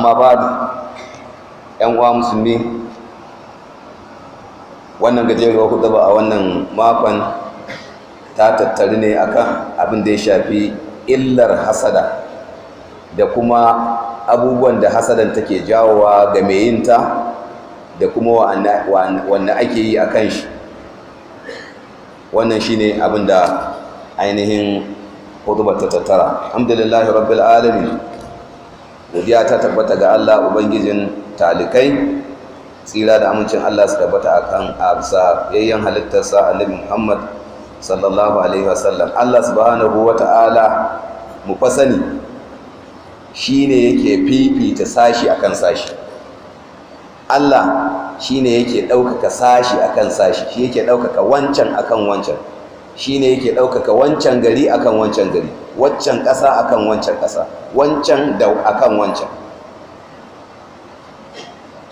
Amma ba ‘yan uwa musulmi, wannan gajeruwar huɗuba a wannan makon ta tattari ne akan abin da ya shafi illar hasada da kuma abubuwan da hasadan take jawowa ga mai yinta da kuma wanda ake yi a kan shi. Wannan shine abin da ainihin hudubar ta tattara. Alhamdulillahi rabbil alamin. Godiya ta tabbata ga Allah, ubangijin talikai. Tsira da amincin Allah su tabbata akan absa yayyan halittarsa, Annabi Muhammad sallallahu alaihi wasallam. Allah subhanahu wata'ala, mu fa sani, shine yake fifita sashi akan sashi. Allah shine yake ɗaukaka sashi akan sashi, shi yake ɗaukaka wancan akan wancan, shine yake ɗaukaka wancan gari akan wancan gari, waccan ƙasa akan wancan ƙasa, wancan da akan wancan.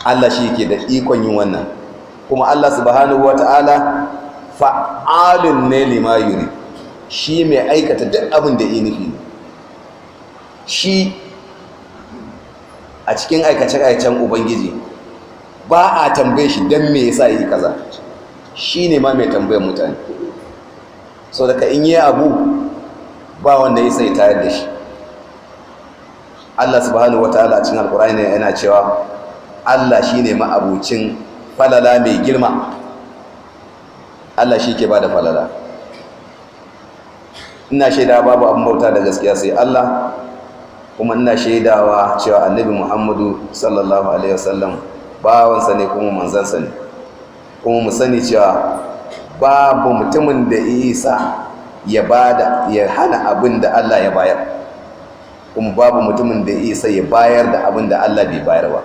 Allah shi yake da ikon yin wannan. Kuma Allah subhanahu wata'ala fa'alun ne lima yuri, shi mai aikata duk abin da ya nufi. Shi a cikin aikace-aikacen Ubangiji ba a tambaye shi don me yasa yi kaza. Shi ne ma mai tambayar mutane. So daga in yi abu, ba wanda ya sai tayar da shi. Allah subhanahu wataala a cikin Alkur'ani yana cewa Allah shine ma'abucin falala mai girma. Allah shi ke bada falala. Ina shaida babu abin bauta da gaskiya sai Allah, kuma ina shaidawa cewa Annabi Muhammadu sallallahu alaihi wasallam bawansa ne kuma manzansa ne. Kuma mu sani cewa babu mutumin da isa ya bada ya hana abin da Allah ya bayar, kuma babu mutumin da isa ya bayar da abin da Allah bai bayar ba.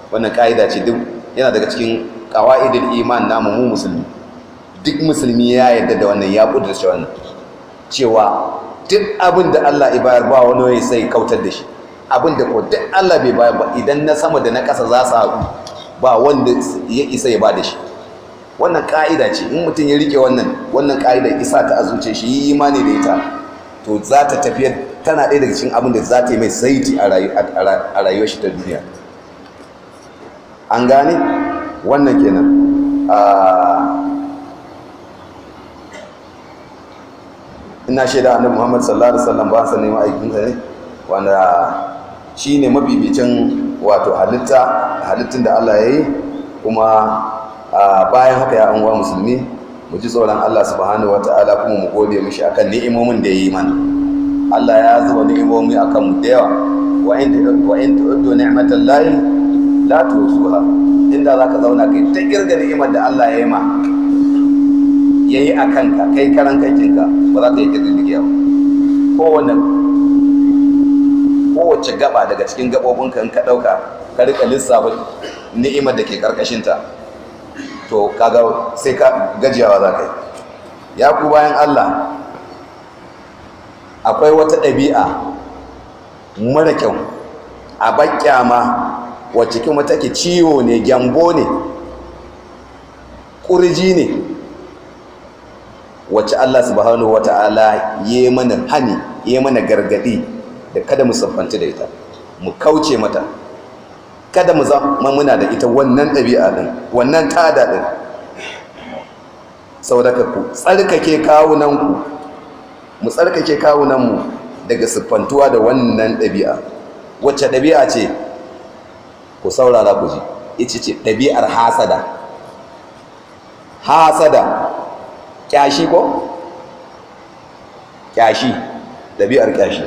Wannan ka'ida ce, duk yana daga cikin qawaidul iman namu mu musulmi. Duk musulmi ya yarda da wannan, ya kudurce wannan, cewa duk abin da Allah ya bayar, ba wani ya sai kautar da shi. Abin da ko duk Allah bai bayar ba, idan na sama da na ƙasa za su haɗu, ba wanda ya isa ya ba da shi. Wannan ka'ida ce. In mutum ya rike wannan ka'ida, isa ta a zuciya shi, yi imani da ita, to za ta tafiyar, tana ɗaya daga cikin abin da za ta yi mai saiti a rayuwar shi ta duniya. An gane wannan kenan. Ina shaida Annabi Muhammad sallallahu alaihi wasallam ba sa ne ma'aikinsa ne, wanda shine mabibicin wato halitta, halittun da Allah ya yi. Kuma bayan haka, ya uwa musulmi, mu ji tsoron Allah subhanahu wata'ala, kuma mu gode mishi akan ni'imomin da ya yi mana. Allah ya zuba ni'imomi akan mu da yawa. Wa in tu'uddu ni'matallahi la tuhsuha. Inda zaka zauna kai ta kirga ni'imar da Allah ya yi ma, yayi akan ka, kai karan kankinka, ba za ka yi kirga ba. Kowace gaba daga cikin gabobinka, in ka dauka ka rika lissafa ni'imar da ke karkashinta, to kaga sai ka gajiyawa za ka yi. Ya ku bayan Allah, akwai wata ɗabi'a mara kyau a bakyama, wacce kuma take ciwo ne, gyambo ne, ƙurji ne, wacce Allah subhanahu wata'ala ya mana hani, ya mana gargaɗi da kada mu siffanci da ita, mu kauce mata, kada mu zama muna da ita, wannan ɗabi'a ɗin, wannan tada ɗin. Saboda ku tsarkake kawunanku, mu tsarkake kawunanmu daga siffantuwa da wannan ɗabi'a. Wacce ɗabi'a ce? Ku saurara ku ji. Ita ce ɗabi'ar hasada. Hasada, ƙyashi ko ƙyashi, ɗabi'ar ƙyashi,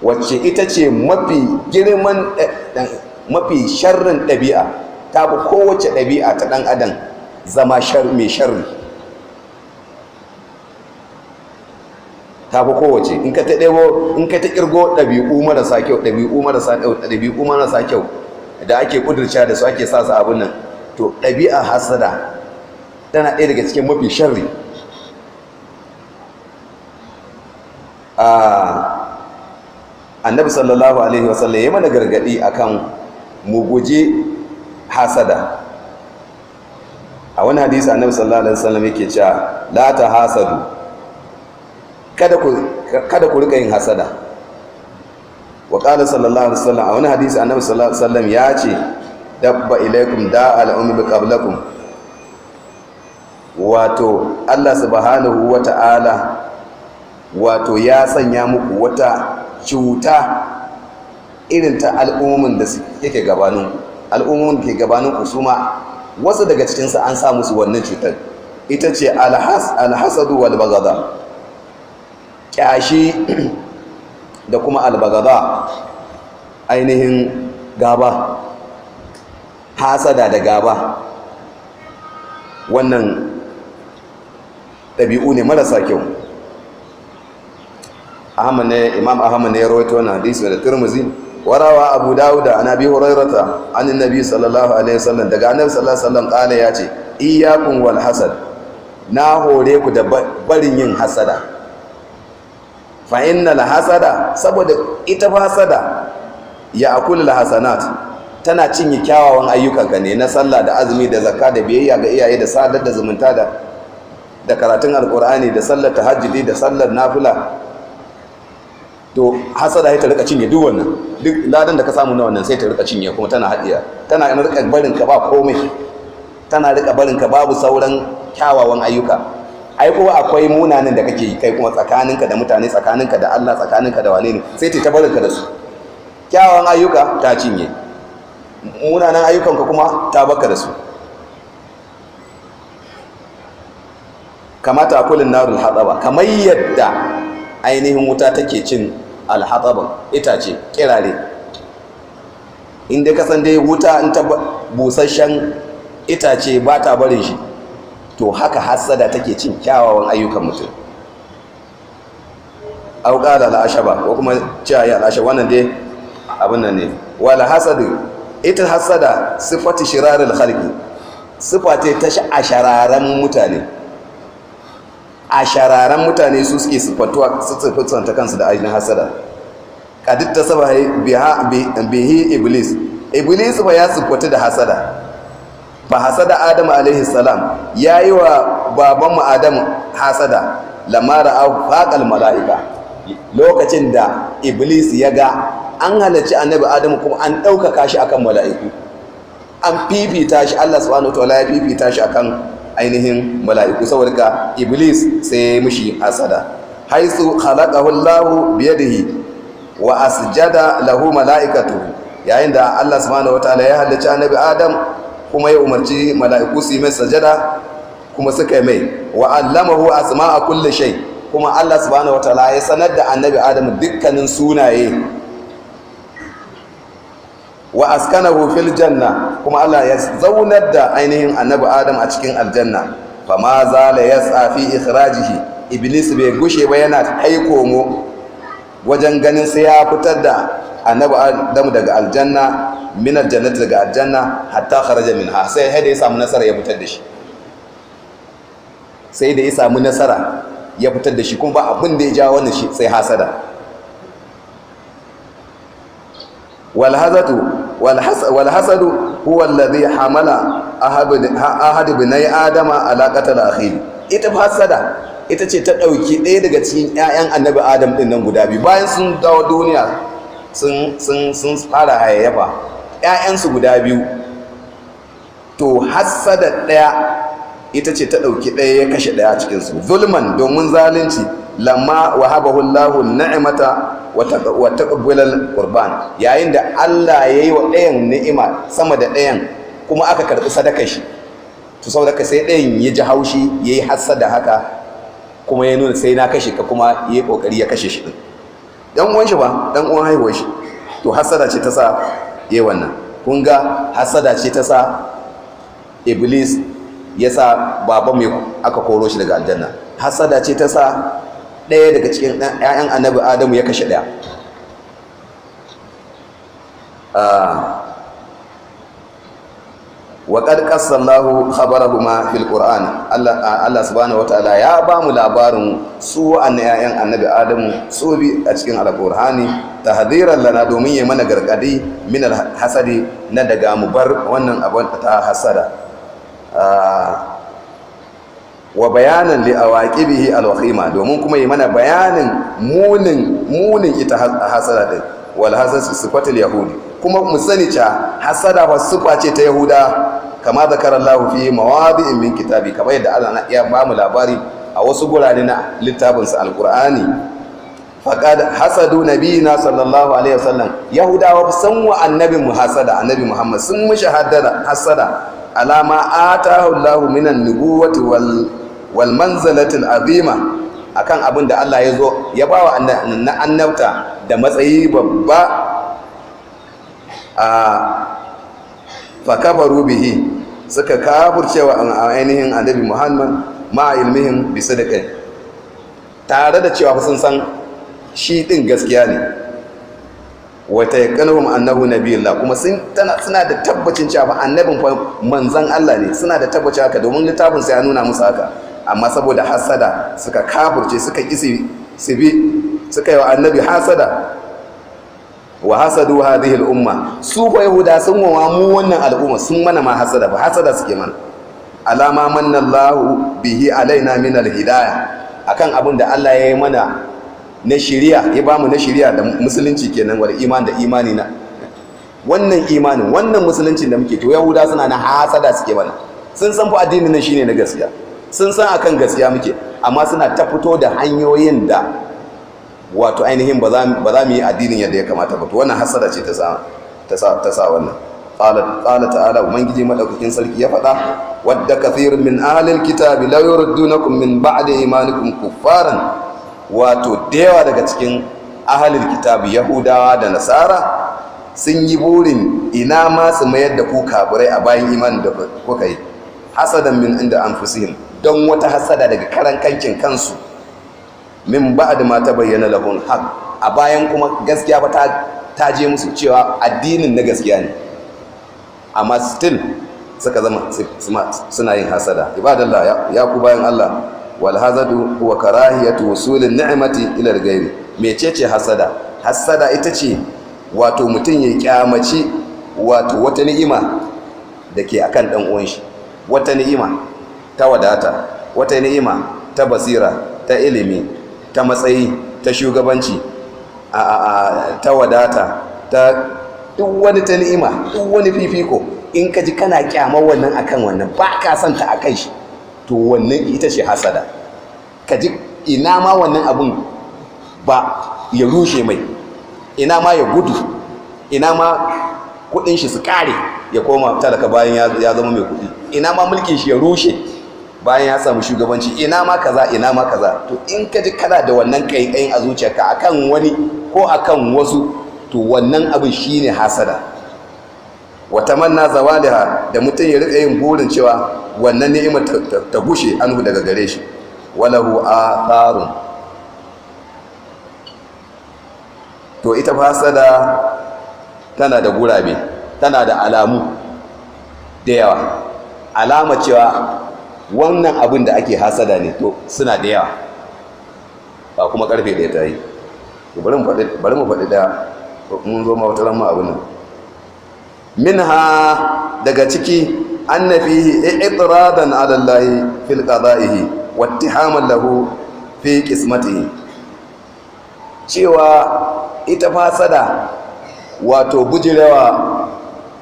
wacce ita ce mafi girman, mafi sharrin ɗabi'a. Ta fi kowace ɗabi'a ta ɗan adam zama mai sharri. Ta fi kowace. In ka ta ɗebo, in ka ta ƙirgo ɗabi'u marasa kyau, ɗabi'u marasa kyau, ɗabi'u marasa kyau da ake ƙudurca da su, ake sa su abin nan, to ɗabi'a hasada tana ɗaya daga cikin mafi sharri. Annabi sallallahu alaihi wasallam ya mana gargaɗi akan mu guje hasada. A wani hadisi, annabi sallallahu alaihi wasallam yake cewa: "La ta hasadu, kada ku rika yin hasada." Wa Qala sallallahu alaihi wasallam, a wani hadisi annabi sallallahu alaihi wasallam ya ce: "Dabba ilaikum da al'ummi qablakum." Wato Allah subhanahu wata'ala wato ya sanya muku wata cuta irin ta al'ummin da yake gabaninku. Al'ummin da ke gabaninku su ma wasu daga cikinsu an sa musu wannan cutar, ita ce alhasadu wal bagada, kyashi da kuma albagada, ainihin gaba, hasada da gaba. Wannan ɗabi'u ne marasa kyau. Ahmad ne, Imam Ahmad ne ya rawaito wannan hadisi da Tirmidhi. Warawa Abu Dawud an Abi Hurairata an Nabi sallallahu alaihi wasallam, daga Annabi sallallahu alaihi wasallam kala, ya ce: "Iyyakum wal hasad, na hore ku da barin yin hasada. Fa innal hasada, saboda ita hasada, ya akulul hasanat, tana cinye kyawawan ayyukanka ne na sallah da azumi da zakka da biyayya ga iyaye da sadar da zumunta da karatun Alkur'ani da sallar tahajjudi da sallar nafila. To hasada sai ta rika cinye duk wannan, duk ladan da ka samu na wannan sai ta rika cinye, kuma tana haɗiya, tana rika barin ka ba komai, tana rika barin ka babu sauran kyawawan ayyuka. Ai kuma akwai munanan da kake yi kai kuma tsakaninka da mutane, tsakaninka da Allah, tsakaninka da wane ne, sai ta barin ka da su. Kyawawan ayyuka ta cinye, munanan ayyukanka kuma ta baka da su. Kamata a kulin narul hatsaba, kamar yadda ainihin wuta take cin alhatsaban, itace, kirare. Inda ka san dai wuta in ta busasshen itace ba ta barin shi, to haka hasada take cin kyawawan ayyukan mutum. Au qala al-ashaba, ko kuma cewa ya al-ashaba, wannan dai abin nan ne. Wal hasad, ita hasada, sifatu shirarul khalqi, sifa ce ta ashararan mutane. Ashararan mutane su suke sifatuwa, su sifatanta kansu da ainihin hasada. Qad tasaba biha bihi iblis, iblis ba ya sifatu da hasada. Fa hasada Adam alaihi salam, yayi wa babanmu Adam hasada, lamma ra'a faqal mala'ika, lokacin da iblis ya ga an halarci Annabi Adamu kuma an ɗaukaka shi akan mala'iku, an fifita shi, Allah subhanahu wataala ya fifita shi akan ainihin mala'iku. Saboda ka iblis sai ya mishi hasada, haisu khalaqahu Allah biyadihi wa asjada lahu mala'ikatuhu, yayin da Allah subhanahu wataala ya halarci Annabi Adam kuma ya umarci mala'iku su yi mai sajada, kuma suka yi mai. Wa allamahu asma'a kulli shay, kuma Allah subhanahu wataala ya sanar da Annabi Adam dukkanin sunaye. Wa askanahu fil janna, kuma Allah ya zaunar da ainihin Annabi Adam a cikin aljanna. Fama zala yas'a fi ikhrajihi, iblis bai gushe ba yana kai komo wajen ganin sai ya fitar da Annabi Adam daga aljanna, min aljannati, daga aljanna, hatta kharaja minha, sai da ya samu nasara ya fitar da shi, sai da ya samu nasara ya fitar da shi. Kuma ba abin da ya jawo wannan shi sai hasada. Walhazatu walhasadu huwa alladhi hamala ahad ibnai adama ala qatl akhihi. Ita hasada ita ce ta dauki ɗaya daga cikin ƴaƴan Annabi Adam din nan guda biyu, bayan sun dawo duniya sun fara hayayyafa, ƴaƴansu guda biyu. To hasada ɗaya ita ce ta ɗauki ɗaya ya kashe ɗaya cikinsu, zulman, domin zalunci, lamma wahabahu Allahu ni'mata wa taqabbalal qurban, yayin da Allah yayi wa ɗayan ni'ima sama da ɗayan kuma aka karɓi sadakar shi. To saboda sai ɗayan ya ji haushi, yayi hasada haka, kuma ya nuna sai na kashe ka, kuma yayi kokari ya kashe shi din, dan uwan shi ba, dan uwan haihuwar shi. To hasada ce ta sa yayi wannan. Kun ga hasada ce ta sa iblis ya sa baban mai aka koro shi daga aljanna. Hasada ce ta sa ɗaya daga cikin 'ya'yan Annabi Adamu ya kashe ɗaya. Wa qad qassa Allahu khabarahuma fil Qur'an. Allah subhanahu wataala ya ba mu labarin su wa'annan 'ya'yan Annabi Adamu su bi a cikin Alqur'ani, tahdhiran lana, domin ya mana gargadi, min hasadi, na daga mu bar wannan abun ta hasada, wa bayanan li awaqibihi alwakhima, domin kuma yi mana bayanin munin ita hasada din. Wal hasad sifatul yahudi, kuma mu sani cewa hasada fa sifa ce ta Yahuda, kama zakara Allah fi mawadi'in min kitabi, kamar yadda Allah ya ba mu labari a wasu gurare na littafin sa Alqur'ani. Faqad hasadu nabiyina sallallahu alaihi wasallam, Yahudawa sun wa annabin mu hasada, Annabi Muhammad sun mishi hasada alama atahu Allahu minan nubuwati wal manzalati azima, akan abin da Allah ya zo ya bawa na annabta da matsayi babba. A fakafaru bihi, suka kafurcewa ainihin Annabi Muhammad, ma ilmihim bi sadaqai, tare da cewa sun san shi din gaskiya ne, wata yaqanuhum annahu nabiyullah, kuma sun suna da tabbacin cewa annabin fa manzon Allah ne. Suna da tabbacin haka domin littafin sai ya nuna musu haka, amma saboda hasada suka kafurce, suka kisi su bi, suka yi wa Annabi hasada. Wa hasadu hadhihi al-umma, su fa Yahuda sun wa mu wannan al'umma sun mana ma hasada ba, hasada suke mana alama manna Allahu bihi alaina min al-hidayah, akan abin da Allah ya yi mana na shiriya, ya bamu na shiriya da musulunci kenan, wal iman, da imani na wannan imanin, wannan musuluncin da muke. To Yahuda suna na hasada suke mana. Sun san fa addinin nan shine na gaskiya, sun san akan gaskiya muke, amma suna ta fito da hanyoyin da wato ainihin ba za mu yi addinin yadda ya kamata ba. To wannan hasada ce ta sa wannan. Qala ta'ala, Ubangiji madaukakin sarki ya faɗa: wadda kathirun min ahlil kitabi la yurdunakum min ba'di imanikum kuffaran. Wato da yawa daga cikin ahlil kitabi, Yahudawa da Nasara, sun yi burin ina ma su mayar da ku kafirai a bayan imanin da kuka yi, hasadan min inda anfusihim, don wata hasada daga karan kankin kansu, min ba'd ma tabayyana lahum haqq, a bayan kuma gaskiya ba ta je musu cewa addinin na gaskiya ne, amma still suka zama suna yin hasada. Ibadallah, ya ku bayan Allah, wal hasadu huwa karahiyatu wusulin ni'mati ila al-ghairi. Mecece hasada? Hasada ita ce wato mutum ya kyamaci wato wata ni'ima da ke akan dan uwan shi, wata ni'ima ta wadata, wata ni'ima ta basira, ta ilimi, ta matsayi, ta shugabanci, ta wadata, ta duk wani ta ni'ima, duk wani fifiko. In ka ji kana kyamar wannan akan wannan, ba ka son ta akan shi, to wannan ita ce hasada. Ka ji ina ma wannan abun ba ya rushe mai, ina ma ya gudu, ina ma kudin shi su kare ya koma talaka bayan ya zama mai kudi, ina ma mulkin shi ya rushe bayan ya samu shugabanci, ina ma kaza, ina ma kaza. To in ka ji kana da wannan kaikayin a zuciyarka akan wani ko akan wasu, to wannan abin shine hasada. Wata manna zawaliha, da mutum ya rika yin burin cewa wannan ni'imar ta gushe anhu, daga gare shi. Walahu atharun. To ita hasada tana da gurabe, tana da alamu da yawa. Alama cewa wannan abin da ake hasada ne, to suna da yawa. Ba kuma karfe 1 ta yi, bari mu faɗi ɗaya, mun zo ma wata ran ma abin nan. Minha, daga ciki, anna fihi i'tiradan ala Allah fil qada'ihi wa ittihaman lahu fi qismatihi, cewa ita fasada wato bujirewa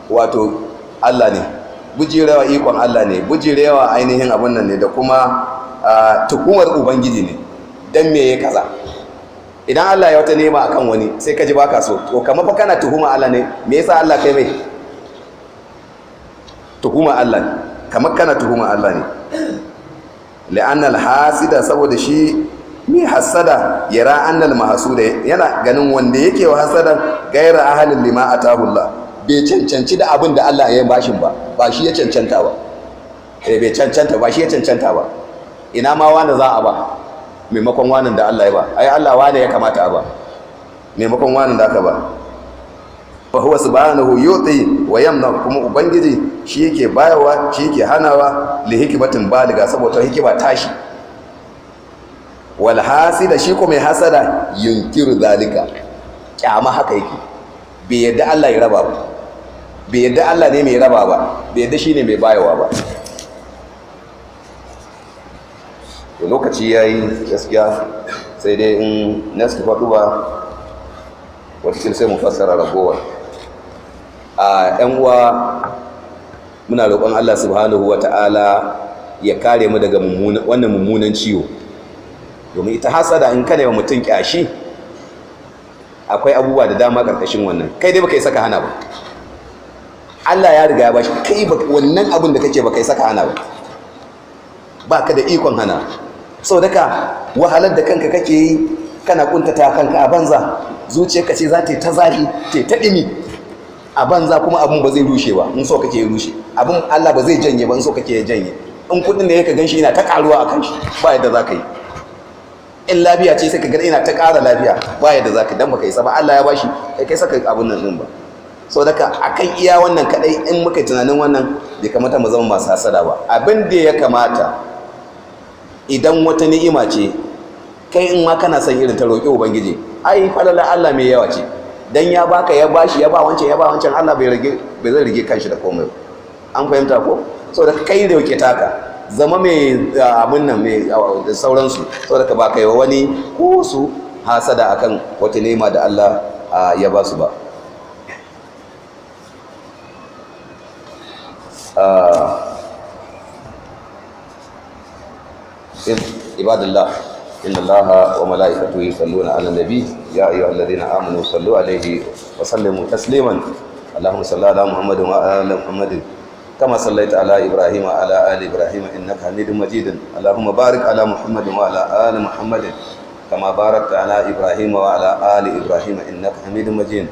wato Allah ne, bujirewa ikon Allah ne, bujirewa ainihin abun nan ne, da kuma tuhumar Ubangiji ne, dan me ya kaza. Idan Allah ya wata nema akan wani sai ka ji baka so, to kamar fa kana tuhuma Allah ne. Me yasa Allah kai mai? Tuhuma Allah ne, kamar kana tuhuma Allah ne. Li'anna al-hasida, saboda shi mai hasada, yara annal mahsuda, yana ganin wanda yake wa hasada, gaira ahalin lima atahu Allah, bai cancanci da abin da Allah ya bashin ba, ba shi ya cancanta ba. Eh, bai cancanta ba, shi ya cancanta ba. Ina ma wani za a ba maimakon wanin da Allah ya ba? Ai Allah wane ya kamata a ba maimakon wanin da aka ba. Fa huwa subhanahu yuti wa yamna, kuma Ubangiji shi yake bayarwa, shi yake hanawa, li hikmatin baliga, saboda hikima tashi. Wal hasida, shi ko mai hasada, yunkiru zalika, kyama haka yake, bai yadda Allah ya raba ba, bai yadda Allah ne mai raba ba, bai yadda shine mai bayarwa ba. To lokaci yayi gaskiya, sai dai in next faɗu ba. Wataƙil sai mu fassara ragowar. A ‘yan uwa, muna roƙon Allah subhanahu wa ta'ala ya kare mu daga wannan mummunan ciwo, domin ita hasada in kana wa mutum kyashi, akwai abubuwa da dama karkashin wannan. Kai dai baka yi saka hana ba, Allah ya riga ya bashi. Kai wannan abin da kake baka yi saka hana ba, baka da ikon hana. Saboda ka wahalar da kanka kake yi, kana kuntata kanka a banza. Zuciyarka ce za ta yi ta zafi, ta ta dimi a banza, kuma abin ba zai rushe ba in so kake rushe abin. Allah ba zai janye ba in so kake ya janye. In kudin ne ka ganshi yana ta karuwa a kan shi, ba yadda za ka yi. In lafiya ce, sai ka ga ina ta ƙara lafiya, ba yadda za ka, dan baka isa ba. Allah ya bashi, kai kai saka abun nan din ba. So daga akan iya wannan kadai, in muka yi tunanin wannan, bai kamata mu zama masu hasada ba. Abin da ya kamata, idan wata ni'ima ce, kai in ma kana son irin ta, roƙi Ubangiji. Ai falala Allah mai yawa ce. Dan ya baka, ya bashi, ya ba wancan, ya ba wancan, Allah bai rage, bai zai rage kanshi da komai. An fahimta ko? Saboda kai da yake taka zama mai abin nan mai da sauransu. Saboda ka ba kai wa wani ko su hasada akan wata ni'ima da Allah ya ba su ba. عباد الله، إن الله وملائكته يصلون على النبي، يا أيها الذين آمنوا صلوا عليه وسلموا تسليما. اللهم صل على محمد وعلى آل محمد كما صليت على إبراهيم وعلى آل إبراهيم إنك حميد مجيد. اللهم بارك على محمد وعلى آل محمد كما باركت على إبراهيم وعلى آل إبراهيم إنك حميد مجيد.